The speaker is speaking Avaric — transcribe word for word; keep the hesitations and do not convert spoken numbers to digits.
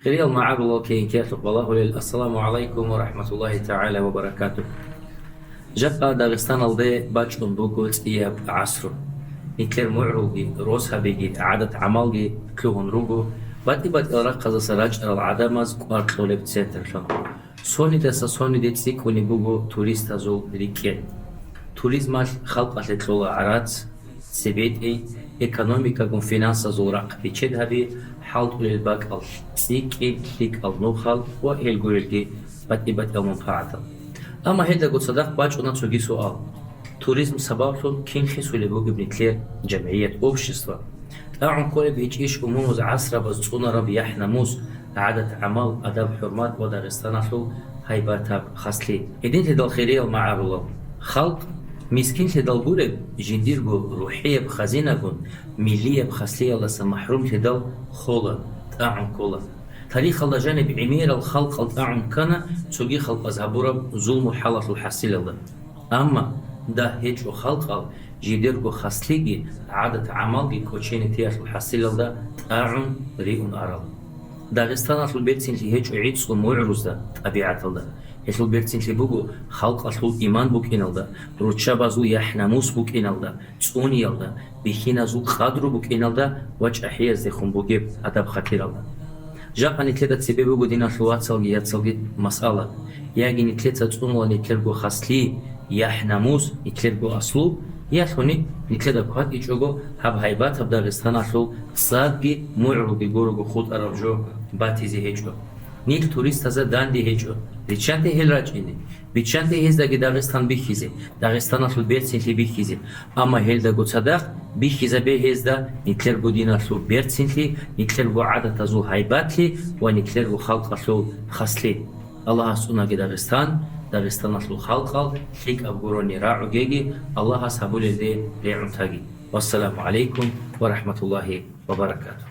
Хириял магӀарулал кин-киялъухъ балагьулел, ассаламу гӀалайкум ва рахӀматуллагьи тагӀала ва баракатугь. Жакъа Дагъистаналде бачӀун буго цӀияб гӀасру. Нилъер мугӀрулги, росабиги, гӀадат-гӀамалги лъугьун руго батӀи-батӀиял рахъазаса рачӀарал гӀадамаз кӀвар кьолеб центрлъун. Сонидаса сониде цӀикӀкӀунеб буго туристазул рикӀкӀен. Туризмалъ халкъалъе кьола гӀарац, цебетӀей, экономикагун финансазул рахъ бечед гьаби, хӀалтӀулел бакӀал цӀикӀкӀин, лъикӀал нухал ва гьел гурелги батӀи-батӀиял мунпагӀатал. Амма гьелдаго цадахъ бачӀуна цоги суал: туризм сабаблъун кин хисулеб бугеб нилъер жамгӀият, общество? ТӀагӀун кколеб гьечӀищ умумуз гӀасрабаз цӀунараб яхӀ-намус, гӀадат-гӀамал, адаб-хӀурмат ва Дагъистаналъул гьайбатаб хаслъи? Гьединлъидал, хириял магӀарулал, халкъ мискинлъидал гуреб, жиндирго рухӀияб хазинагун, миллияб хаслъиялдаса махӀрумлъидал хола, тӀагӀун ккола. Тарихалда жаниб гӀемерал халкъал тӀагӀун ккана цоги халкъаз гьабураб зулму-хӀалалъул хӀасилалда. Амма дагь гьечӀо халкъал жидерго хаслъиги гӀадат-гӀамалги кӀочене теялъул хӀасилалда тӀагӀун риун арал. Дагъистаналъул берцинлъи гьечӀо гӀицӀго мугӀрузда, тӀабигӀаталда. Гьелъул берцинлъи буго халкъалъул иман букӀиналда, руччабазул яхӀ-намус букӀиналда, цӀуниялда, бихьиназул къадру букӀиналда ва чӀахӀияздехун бугеб адаб-хатиралда. Жакъа нилъеда цебе буго, диналъул вацалги яцалги, масъала: яги нилъеца цӀунула нилъерго хаслъи, яхӀ-намус, нилъерго аслу, ялъуни нилъеда кватӀичӀого гьаб гьайбатаб Дагъистаналъул цӀадги мугӀрулги гурого хутӀараб жо батизе гьечӀо. Нилъ туристазда данде гьечӀо, риччанте гьел рачӀине, биччанте гьездаги Дагъистан бихьизе, Дагъистаналъул берцинлъи бихьизе. Амма гьелдаго цадахъ бихьизабе гьезда нилъерго диналъул берцинлъи, нилъерго гӀадатазул гьайбатлъи ва нилъерго халкъалъул хаслъи. Аллагьас цӀунаги Дагъистан, Дагъистаналъул халкъал лъикӀаб гурони рагӀугеги, Аллагьас гьабулелде регӀун таги. Вассаламу гӀалайкум ва рахӀматуллагьи ва баракатугь.